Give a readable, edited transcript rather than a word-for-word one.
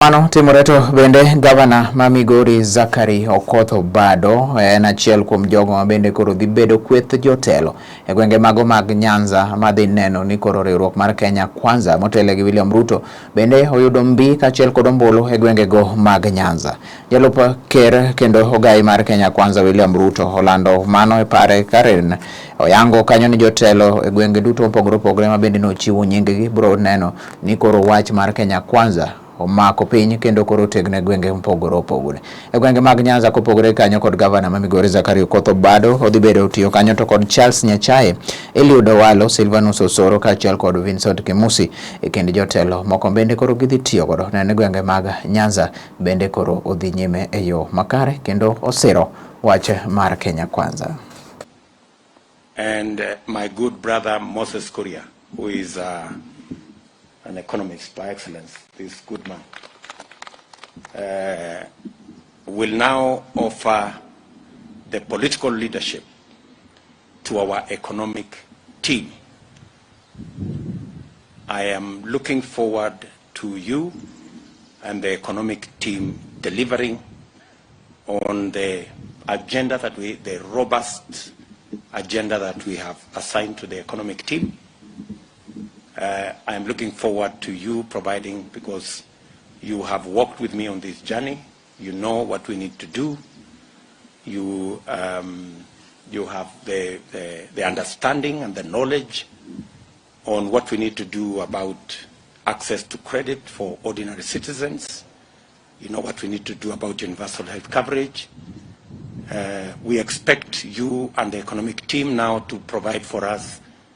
Mano timore to bende gavana ma Migori Zachary Okoth Obado en achiel kuom jogo ma bende koro dhi bedo kweth jotelo e gwenge mago mag Nyanza madhi neno ni koro riwruok mar Kenya Kwanza motele gi William Ruto bende oyudo mbi kaachiel kod ombulu e gwengego mag Nyanza. Jalup ker kendo ogai mar Kenya Kwanza William Ruto olando mano e pare Karen oyango kanyo ni jotelo e gwenge duto mopogore opogore ma bende nochiwo nyinggi biro neno ni koro wach mar Kenya Kwanza omako piny kendo koro otegno e gwenge mopogore opogore. E gwenge mag Nyanza kopogore kanyo kod gavana ma Migori Zachary Okoth Obado odhi bedo tiyo kanyo to kod Charles Nyachae, Eliud Owalo, Silvanus Osoro kaachiel kod Vincent Kimusi e kind jotelo moko bende koro gidhi tiyo godo neno ni gwenge mag Nyanza bende koro odhi nyime e yo makare kendo osiro wach mar Kenya Kwanza. And my good brother Moses Kuria, who is an economist by excellence, this good man, will now offer the political leadership to our economic team. I am looking forward to you and the economic team delivering on the agenda that we, the robust agenda that we have assigned to the economic team. I am looking forward to you providing, because you have worked with me on this journey. You know what we need to do. You have the understanding and the knowledge on what we need to do about access to credit for ordinary citizens. You know what we need to do about universal health coverage. We expect you and the economic team now to provide for us